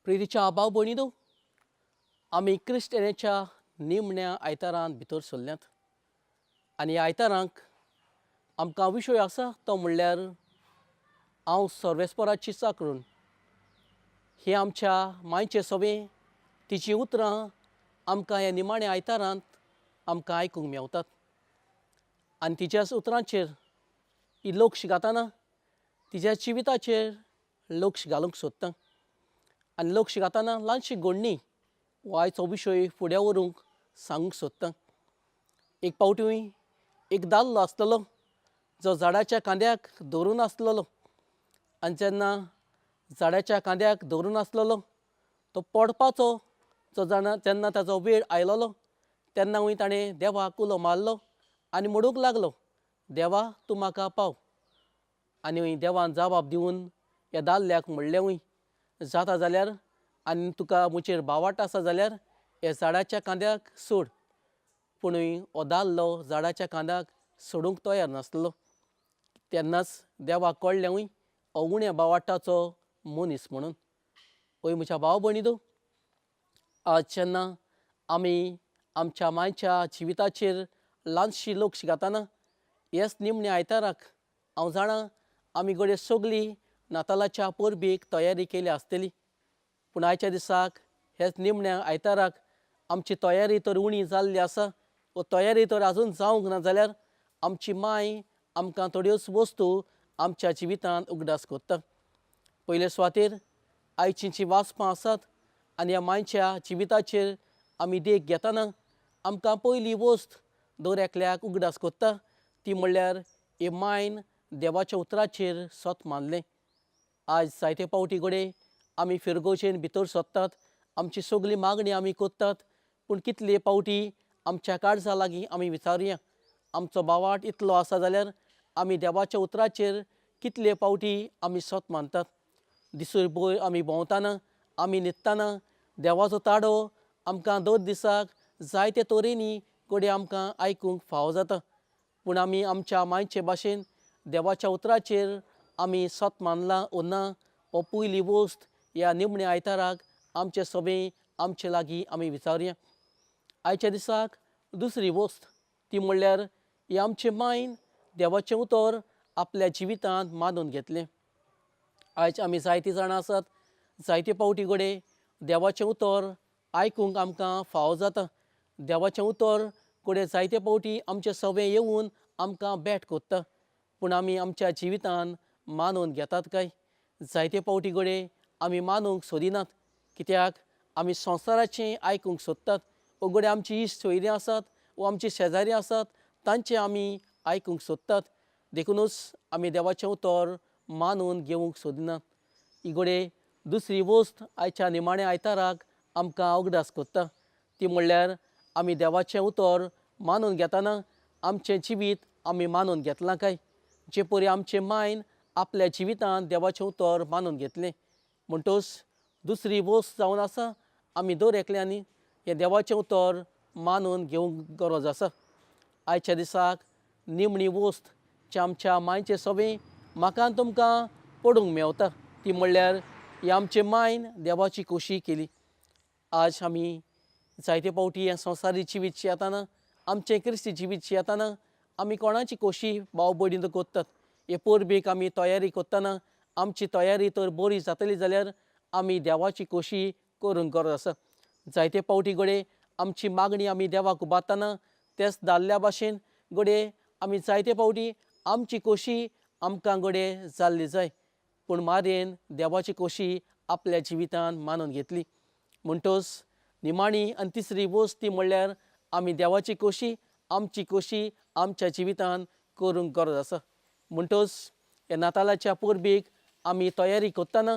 प्रितीच्या भाव भयणींनो, आमी क्रिस्तेन्याच्या निमण्या आयतारांत भितर सरल्यात आनी ह्या आयतारांक आमकां विशय आसा तो म्हणल्यार हांव सर्वेस्पराची चाकरून. हे आमच्या मांयचें सवें तिचीं उतरां आमकां ह्या निमाण्या आयतारांत आमकां आयकूंक मेवतात आनी तिच्याच उतरांचेर ही लक्ष घालतना तिच्या जिविताचेर लक्ष घालूंक सोदता आनी लक्ष घालतना ल्हानशी घडणी हो आयचो विशय फुडें व्हरूंक सांगूंक सोदता. एक फावटी एक दादलो आसलेलो जो झाडाच्या खांद्याक धरून आसलेलो आनी जेन्ना झाडाच्या खांद्याक धरून आसलेलो तो पडपाचो जो जाणा जेन्ना ताजो वेळ आयलेलो तेन्ना ताणें देवाक उलो मारलो आनी म्हणूंक लागलो, देवा तूं म्हाका पाव. आनी देवान जबाब दिवन ह्या दादल्याक म्हणलें, जाता जाल्यार आनी तुका म्हजेर भावार्थ आसा जाल्यार ह्या झाडाच्या खांद्याक सोड. पूण हो दादलो झाडाच्या खांद्याक सोडूंक तयार नासलो. तेन्नाच देवाक कळ्ळें हो उण्या भावार्थाचो मनीस म्हणून. हय म्हज्या भाव भयणींनो, आज जेन्ना आमी आमच्या मांयच्या जिविताचेर ल्हानशी लक्ष घालतना हेच निमण्या आयताराक हांव जाणा आमी घडये सगळीं नातालाच्या परबेक तयारी केल्या आसतली, पूण आयच्या दिसाक हेच निमण्या आयताराक आमची तयारी तर उणी जाल्ली आसा व तयारी तर आजून जावंक ना जाल्यार आमची मांय आमकां थोड्योच वस्तू आमच्या जिवितांत उगडास करता. पयले सुवातेर आयचीं जीं वाचपां आसात आनी ह्या मांयच्या जिविताचेर आमी देख घेतना आमकां पयली वस्त दर एकल्याक उगडास करता ती म्हणल्यार हे मांयन देवाच्या उतराचेर सत मानलें. आयज जायते फावटी घडये आमी फिरगोजेन भितर सोदतात, आमची सगळी मागणी आमी करतात, पूण कितले फावटी आमच्या काळजा लागीं आमी विचारुया आमचो भावार्थ इतलो आसा जाल्यार आमी देवाच्या उतराचेर कितले फावटी आमी सत मानतात. दिसूर आमी भोंवतना आमी न्हिदतना देवाचो ताडो आमकां दर दिसाक जायते तरेनी घडये आमकां आयकूंक फावो जाता, पूण आमी आमच्या मांयचे भाशेन देवाच्या उतराचेर आमी सत मानलां ओ ना हो पयली वस्त ह्या निमण्या आयताराक आमचे सभें आमचे लागीं आमी विचारुया. आयच्या दिसाक दुसरी वस्त ती म्हणल्यार ही आमचे मांयन देवाचें उतर आपल्या जिवितांत मानून घेतलें. आयज आमी जायतीं जाणां आसात, जायते फावटी घडये देवाचें उतर आयकूंक आमकां फावो जाता, देवाचें उतर घडये जायते फावटी आमचे सभें येवन आमकां भेट करता, पूण आमी आमच्या जिवितांत मानून घेतात काय? जायते फावटी घडये आमी मानूंक सोदिनात, कित्याक आमी संवसाराचें आयकूंक सोदतात वो घडये आमची इश्ट सोयरीं आसात वो आमची शेजारी आसात तांचें आमी आयकूंक सोदतात, देखुनूच आमी देवाचें उतर मानून घेवंक सोदिनात. ही घडये दुसरी वस्त आयच्या निमाण्या आयताराक आमकां उगडास करता ती म्हणल्यार आमी देवाचें उतर मानून घेतना आमचें जिवीत आमी मानून घेतलां काय? जे परी आमचे मांयन आपल्या जिवितांत देवाचें उतर मानून घेतलें. म्हणटच दुसरी वस्त जावन आसा आमी दर एकल्यांनी हें देवाचें उतर मानून घेवंक गरज आसा. आयच्या दिसाक निमणी वस्त जी आमच्या मांयचे सभें म्हाका आनी तुमकां पडूंक मेवता ती म्हणल्यार ही आमचे मांयन देवाची खोशी केली. आज आमी जायते फावटी हें संवसारी जिवीत जियेतना आमचें क्रिस्ती जिवीत जियेतना आमी कोणाची खोशी भाव भयणीन करतात. हे परबेक आमी तयारी करतना आमची तयारी तर बरी जातली जाल्यार आमी देवाची खोशी करूंक गरज आसा. जायते फावटी घडये आमची मागणी आमी देवाक उबारतना तेच दादल्या भाशेन घडये आमी जायते फावटी आमची खोशी आमकां घडये जाल्ली जाय, पूण मारयेन देवाची खोशी आपल्या जिवितांत मानून घेतली. म्हणटच निमाणी आनी तिसरी वस्त ती म्हणल्यार आमी देवाची खोशी आमची खोशी आमच्या जिवितांत करूंक गरज आसा. म्हणटच ह्या नातालाच्या परबेक आमी तयारी करतना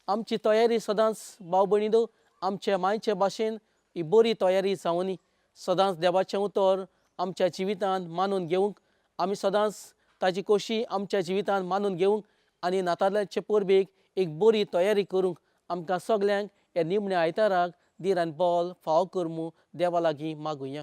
आमची तयारी सदांच भाव भयणींनो आमच्या मांयचे भाशेन ही बरी तयारी जावनी. सदांच देवाचें उतर आमच्या जिवितांत मानून घेवंक आमी सदांच ताजी खोशी आमच्या जिवितांत मानून घेवंक आनी नातालाचे परबेक एक बरी तयारी करूंक आमकां सगल्यांक ह्या निमण्या आयताराक धीर आनी बल फावो कर म्हूण देवा लागीं मागुया.